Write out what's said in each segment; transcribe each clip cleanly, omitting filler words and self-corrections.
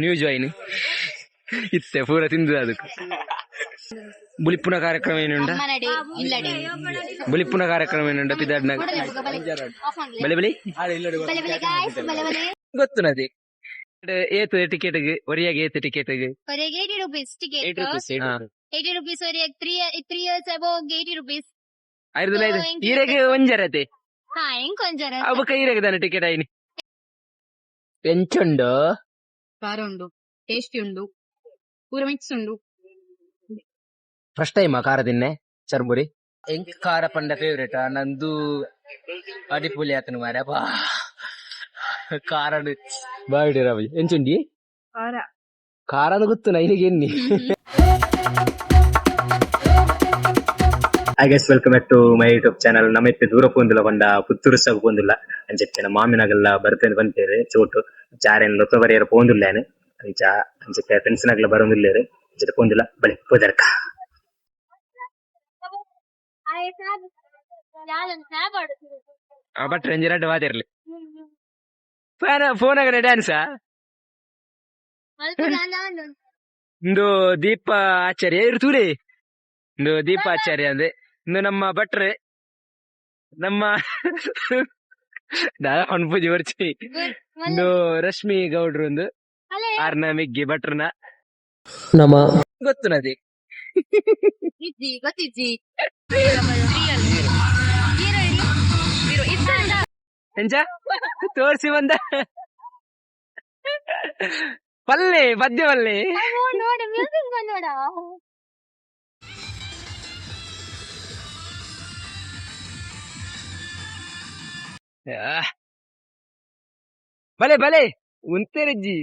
New join ಇತ್ತೆ ಪೂರ ತಿಂದು ಅದಕ್ಕೆ ಬುಲಿಪುನ ಕಾರ್ಯಕ್ರಮ ಏನುಂಡ? ಅಮ್ಮನಡೆ ಇಲ್ಲಡೆ. ಬುಲಿಪುನ ಕಾರ್ಯಕ್ರಮ ಏನುಂಡ ಪಿದಾಡ್ನಾಗ? ಬಲೆ ಬಲಿ. ಬಲೆ ಬಲೆ ಗಾಯ್ಸ್, ಬಲೆ ಬಲೆ. ಗೊತ್ತು ನದಿ ಏತ್ ಟಿಕೆಟ್ ಒರಿಯಾಗ? ಏತ್ ಟಿಕೆಟ್? ಹೊರಗೆ 80 ರುಪೀಸ್ ಟಿಕೆಟ್. ಹಾ. 80 ರುಪೀಸ್ ಹೊರಗೆ. 3 years above 80 rupees. ಐದು ಐದು. ಈರೆಗ್ ಒಂಜರತೆ? ಹಾ, ಹೆಂಗ್ ಕೊಂಜರ. ಅವು ಈರೆಗ್ ತಾನೆ ಟಿಕೆಟ್ ಐನಿ ಎಂಚುಂಡು? ಖಾರ ಉಂಡು, ಟೇಸ್ಟಿ ಉಂಡು, ಪೂರ ಮಿಕ್ಸ್ ಉಂಡು. ಫಸ್ಟ್ ಟೈಮ್ ಖಾರ ತಿನ್ನೆ ಚರ್ಮುರಿ? ಎಂಕ್ ಖಾರ ಪಂಡ ಫೇವ್ರೇಟ್. ನಂದು ಅಡಿಪುಲಿ ಆತನ ಮಾರ್ರೆ. ಅಬ್ಬಾ, ಖಾರಡು ಬಾವಿಡಿ ರವಿ ಎಂಚುಂಡಿ? ಖಾರ. ಖಾರದ ಗೊತ್ತು ನೈನಿಗೆ ಎನ್ನಿ. Hi guys, welcome back to my YouTube channel. ನಮ್ಮ ಇತ್ತೆ ದೂರ ಪೋಂದಿಲ್ಲ ಪಂಡ ಪುತ್ತೂರು ಸಾಗು ಪೋಂದಿಲ್ಲ. ಅಂಚೆತ್ತಿನ ಮಾಮಿನಾಗೆಲ್ಲ ಬರ್ತೇನೆ ಬಂತೇರು ಚೋಟು ಚಾರೇನ್ ಲೊತ್ತ ಬರಿಯರ ಪೋಂದಿಲ್ಲೇನು. ಅಂಚ ಅಂಚೆ ಫ್ರೆಂಡ್ಸ್ ನಾಗಲ ಬರೋದಿಲ್ಲೇರು. ಅಂಚೆ ಪೋಂದಿಲ್ಲ, ಬಲೆ ಪೋದರ್ಕ. ಬಟ್ ರಂಜಿರಾಡ್ ವಾದಿರ್ಲಿ ಫೋನ್ ಫೋನ್ ಆಗನೆ ಡ್ಯಾನ್ಸಾ. ಇಂದು ದೀಪ ಆಚಾರ್ಯ ಇರು ತೂಲೆ. ಇಂದು ದೀಪ ಆಚಾರ್ಯ ಅಂದೆ. ಇಂದು ನಮ್ಮ ಭಟ್ರೆ, ನಮ್ಮ ದಾದ ಪನ್ಪುಜಿ ಬರ್ಚಿ. ಇಂದು ರಶ್ಮಿ ಗೌಡ್ರು ಒಂದು ಆರ್ನ ಮಿಗ್ಗಿ ಭಟ್ರನ ನಮ್ಮ ಗೊತ್ತು ನದಿ. ಇಜ್ಜಿ, ಗೊತ್ತಿಜ್ಜಿ. ಎಂಚ ತೋರ್ಸಿ ಬಂದ ಪಲ್ಲೆ ಪದ್ಯ ಪಲ್ಲೆ. ನೋಡ, ಮ್ಯೂಸಿಕ್ ಬಂದೋಡ. ಬಲೆ ಬಲೆ ಉಂತೆರಜ್ಜಿ.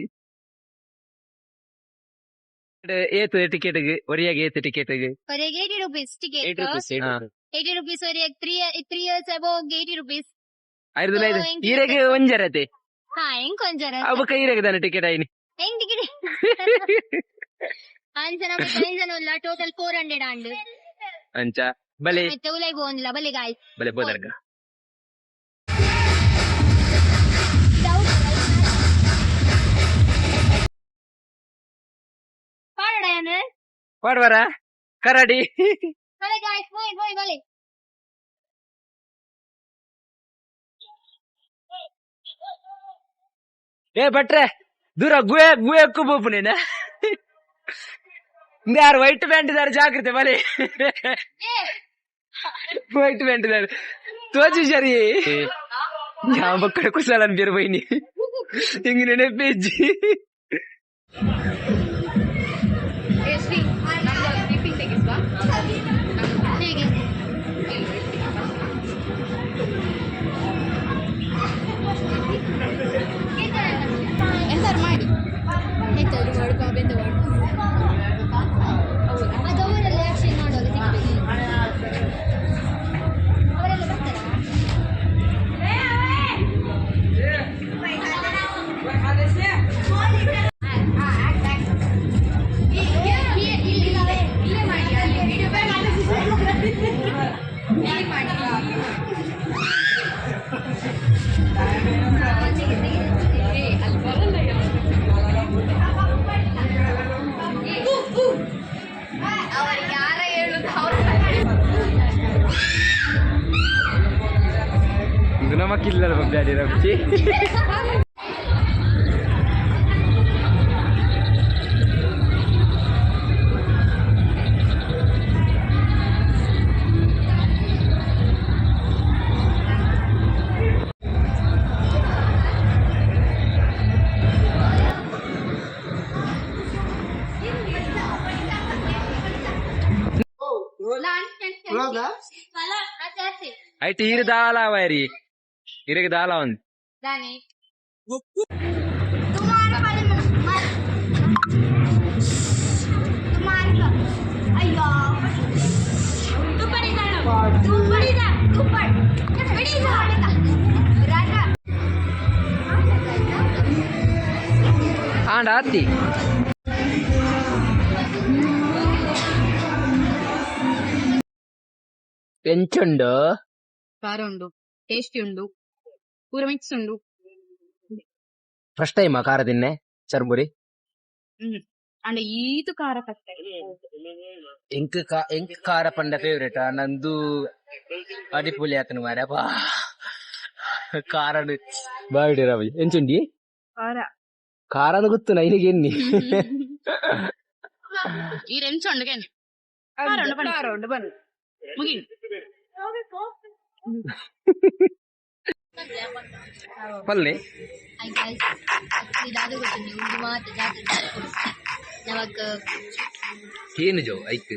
ಏತ್ ಟಿಕೆಟ್ ಒರಿಯಾಗ? ಏತ್ ಟಿಕೆಟ್? ಹೊರಗೆ 80 ರುಪೀಸ್ ಟಿಕೆಟ್. ಹಾ. 80 ರುಪೀಸ್ ಹೊರಗೆ. 3 years above 80 rupees. ಐದು ಐದು. ಈರೆಗ್ ಒಂಜರತೆ? ಹಾ, ಹೆಂಗ್ ಕೊಂಜರ. ಅವು ಈರೆಗ್ ತಾನೆ ಟಿಕೆಟ್ ಐನಿ. ಹೆಂಗ್ ಟಿಕೆಟ್ ಅಂಚನ ಐದು ಉಲ್ಲ, ಟೋಟಲ್ 400 ಅಂಡ್. ಅಂಚ ಬಲೆ. ಮತ್ತೆ ಉಲೈ ಬೋನ್ಲ, ಬಲೆ ಗಾಯ್ಸ್. ಬಲೆ ಬೋದರ್ಗ. ಪಾಡೋಡ ಏನು? ಪಾಡ್ವಾರ ಕರಡಿ. ಬಲೆ ಗಾಯ್ಸ್, ಬೋಯ್ ಬೋಯ್ ಬಲೆ. ಏ ಭಟ್ರೆ, ದೂರ ಗುಹೆ ಗುಹೆಕ್ಕು ಬೋಪು ನೀನ. ಯಾರು ವೈಟ್ ಪ್ಯಾಂಟ್ ಇದ್ದಾರೆ, ಜಾಗ್ರತೆ ಬಲೆ. ವೈಟ್ ಪ್ಯಾಂಟ್ ಇದ್ದಾರೆ, ತೋಜು ಸರಿ. ಯಾವ ಕಡೆ ಕುಶಾಲನ್ ಬೇರೆ ಬೈನಿ ಹಿಂಗ್ ನೆನಪೇಜ್ಜಿ. ಹೇಗೆ? ಎಂತಾರು ಮಾಡಿ. ಎಂತಾದ್ರು ಮಾಡು, ಪಾಪ, ಎಂತ ಮಾಡು. ಅದು ಅವರೆಲ್ಲ ಆಕ್ಷನ್ ಮಾಡುವಾಗ ತೆಗಿಬೇಕು. ಅವರೆಲ್ಲ ಬರ್ತಾರಾ? ಇಲ್ಲೇ ಮಾಡಿ, ಅಲ್ಲಿ ವಿಡಿಯೋ ಇಲ್ಲಿ ಮಾಡಿ. ಏ, ಅಲ್ಲಿ ಬರಲ್ಲ ಯಾರು. ಅವ್ರು ಯಾರ ಹೇಳುದು ಅವ್ರು. ಇದು ನಮ್ಮ ಕಿಲ್ಲರ ಬ್ಯಾಡಿ ರಬ್ಜಿ. ಐಟ್ ಈರು ದಾಲ ವೈರಿ, ಇರಗೆ ದಾಲ ಒಂದು. ದಾನಿ. ಆಂಡ ಅತ್ತಿ. ಎಂಚುಂಡು? ಖಾರ ಉಂಡು, ಟೇಸ್ಟಿ ಉಂಡು, ಪೂರ ಮಿಕ್ಸ್ ಉಂಡು. ಫಸ್ಟ್ ಟೈಮ್ ಖಾರ ತಿನ್ನೆ ಚರ್ಮುರಿ? ಅಂಡ ಈತು ಖಾರ ಕತ್ತೆ. ಎಂಕ್ ಎಂಕ್ ಖಾರ ಪಂಡ ಫೇವರೇಟ್. ನಂದು ಅಡಿಪುಲಿ ಆತನ ಮಾರ್ರೆ ಅಪ್ಪ ಖಾರಡು ಬಾವಿಡಿ ರವಿ ಎಂಚುಂಡಿ. ಖಾರ. ಖಾರನ ಗೊತ್ತು ನೈನಿಗೆ ಎನ್ನಿ. ಈ ಎಂಚ ಉಂಡು ಕೇನ್ ಖಾರ ಉಂಡು ಬನ್ನಿ. ಖಾರ ಉಂಡು ಬನ್ನಿ ಮುಗಿ. ಪಲ್ಲೆ. Hi guys, actually ದಾದ ಗೊತ್ತುಂಡು, ಉಂದು ಮಾತ ಜಾತ್ರೆ ನಮಕ್. ಏನು ಜೋ ಐಕ್?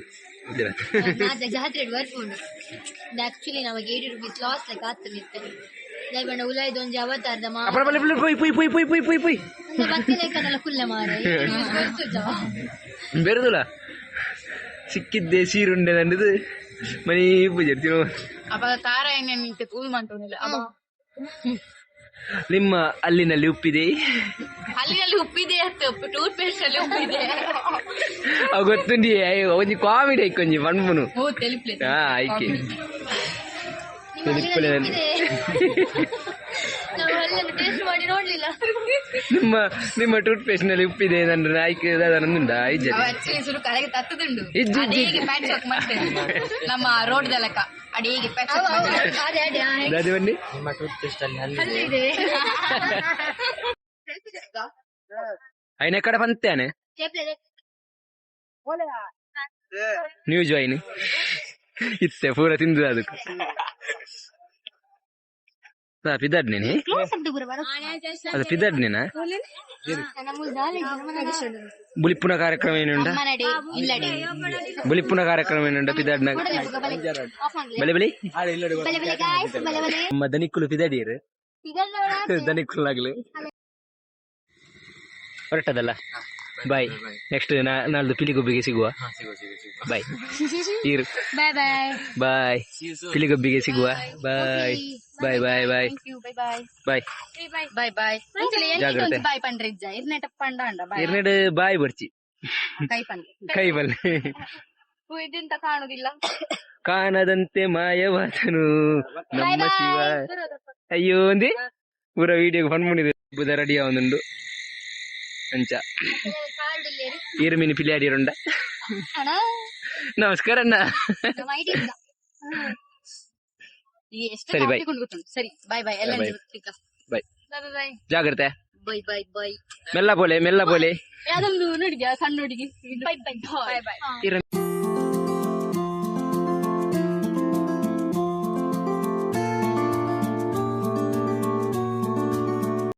ಮಾತ ಜಾತ್ರೆ ಬರ್ಪುಂಡು. ಆಕ್ಚುಲಿ ನಮಗೆ 80 ರುಪೀಸ್ ಲಾಸ್ ಲೈಕ್ ಆತನಿತ್ತೆ. ದಯಪಂಡ ಉಲಾಯ್ದು ಒಂಜಿ ಅವತಾರದ ಮಾ ಅಪ್ಪಡ ಪಲ್ಲೆ ಪಲ್ಲೆ ಪೊಯ್ ಪೊಯ್ ಪೊಯ್ ಪೊಯ್ ಪೊಯ್ ಪೊಯ್ ಪೊಯ್. ಬತ್ತಿ ಲೆಕ್ಕನೆಲ್ಲ ಕುಲ್ಲೆ ಮಾರೆ. ಬೆರುದುಲ ಸಿಕ್ಕಿದ್ದೆ ಸೀರುಂಡೆ ನಂಡದು ಮನಿ ಪೂಜೆ ತಿನ್ನು. ಅವಾಗ ಖಾರ ಎಣ್ಣೆ ನಿಂತೆ ಕೂಲ್ ಮಾಡ್ತೋನಿಲ್ಲ ಅವ. ನಿಮ್ಮ ಅಲ್ಲಿನಲ್ಲಿ ಉಪ್ಪಿದೆ? ಅಲ್ಲಿ ಉಪ್ಪಿದೆ ಅತ್ತು, ಟೂತ್ ಪೇಸ್ಟ್ ಅಲ್ಲಿ ಉಪ್ಪಿದೆ. ಅವು ಗೊತ್ತುಂಡಿ, ಅಯ್ಯೋ, ಒಂಜಿ ಕಾಮಿಡಿ ಐಕ್ ಒಂಜಿ ಪನ್ಪುನು. ಓ ತೆಲಿಪ್ಲೆ. ಹಾ ಐಕೆ. ನಿಮ್ಮ ನಾವು ಅಲ್ಲನ್ನು ಟೇಸ್ಟ್ ಮಾಡಿ ನೋಡ್ಲಿಲ್ಲ. ನಿಮ್ಮ ನಿಮ್ಮ ಟೂತ್ ಪೇಸ್ಟ್ ನಲ್ಲಿ ಉಪ್ಪಿದೆ ನನ್ನ ನಾಯ್ಕ ದಾದನಂದುಂಡ ಐಜರಿ. ಅವ ಆಕ್ಚುಲಿ ಸುರು ಕರೆಗೆ ತತ್ತದುಂಡು. ಇಜ್ಜಿ, ಇಜ್ಜಿ. ಅದೇಗೆ ಪ್ಯಾಚ್ ವರ್ಕ್ ಮಾಡ್ತೇನೆ ನಮ್ಮ ರೋಡ್ ದಲಕ ಅಡಿಗೆ ಪ್ಯಾಚ್ ವರ್ಕ್ ಮಾಡ್ತೇನೆ. ಅದೇ ಅದೇ ಆ, ದಾದಿ ಬನ್ನಿ. ಅಲ್ಲಿದೆ. ಐನ ಕಡೆ ಬಂತೇನೆ. ಚೇಪ್ಲೆ. ನ್ಯೂ ಜಾಯಿನ್ ಇತ್ತೆ ಪೂರ ತಿಂದು ಅದಕ್ಕೆ ಪಿದಾಡ್ನೇನಿ. ಅದು ಪಿದಾಡ್ನೇನಾ? ಬುಲಿಪ್ಪುನ ಕಾರ್ಯಕ್ರಮ ಏನುಂಡ? ನಡೆ ಇಲ್ಲಡೆ. ಬುಲಿಪ್ಪುನ ಕಾರ್ಯಕ್ರಮ ಏನುಂಡ ಪಿದಾಡ್ನ? ಬಲೆ ಬಲಿ. ಬಲೆ ಬಲೆ ಗಾಯ್ಸ್, ಬಲೆ ಬಲೆ. ನಮ್ಮ ದನಿಕ್ಕುಲು ಪಿದಾಡೀರು. ದನಿಕ್ಕುಲಾಗ್ಲು ಹೊರಟದಲ್ಲ. ಬಾಯ್, ನೆಕ್ಸ್ಟ್ ನಾಳ್ದು ಪಿಲಿಗೊಬ್ಬಿಗೆ ಸಿಗುವ. ಬಾಯ್ ಈರು. Bye bye. ಬಾಯ್, ಪಿಲಿಗೊಬ್ಬಿಗೆ ಸಿಗುವ. Bye bye bye bye. Bye bye. Bye. Bye bye. ಜಾಗ್ರತೆ. ಬಾಯ್ ಪಂಡ್ರೆ ಇಜ್ಜ ಇರ್ನೆಟ ಪಂಡ ಅಂಡ ಬಾಯ್. ಎರಡ್ ಬಾಯ್ ಬರ್ಚಿ. ಕೈ ಪಂಡ್ರೆ. ಕೈ ಬಲ್ಲೆ. ಇದೆಂತ ಕಾಣುದಿಲ್ಲ. ಕಾಣದಂತೆ ಮಾಯವಾದನು ನಮ್ಮ ಶಿವ. ಅಯ್ಯೋ ಒಂದಿ ಪೂರ ವಿಡಿಯೋ ಫನ್ ಮುನಿದೆ. ಬುಧ ರೆಡಿ ಆವೊಂದುಂಡು ಅಂಚ. ಈರು ಮೀನು ಪಿಲಿಯಾಡಿರುಂಡ. ನಮಸ್ಕಾರ ಅಣ್ಣ. ಈ ಎಷ್ಟು ಸರಿ, bye. ಕಾಫಿ ಕೊಂಡು ಗೊತ್ತುಂಟು. ಸರಿ, ಬಾಯ್ ಬಾಯ್ ಎಲ್ಲ. Bye. ಬಾಯ್. Bye bye. ಜಾಗ್ರತೆ. Bye bye bye. ಮೆಲ್ಲ ಬೋಲೆ, ಮೆಲ್ಲ ಬೋಲೆ. ಯಾವ್ದೊಂದು ನೋಡಿದ್ಯಾ ಸಣ್ಣ ಹುಡುಗಿ? Bye bye bye bye. ಈರು.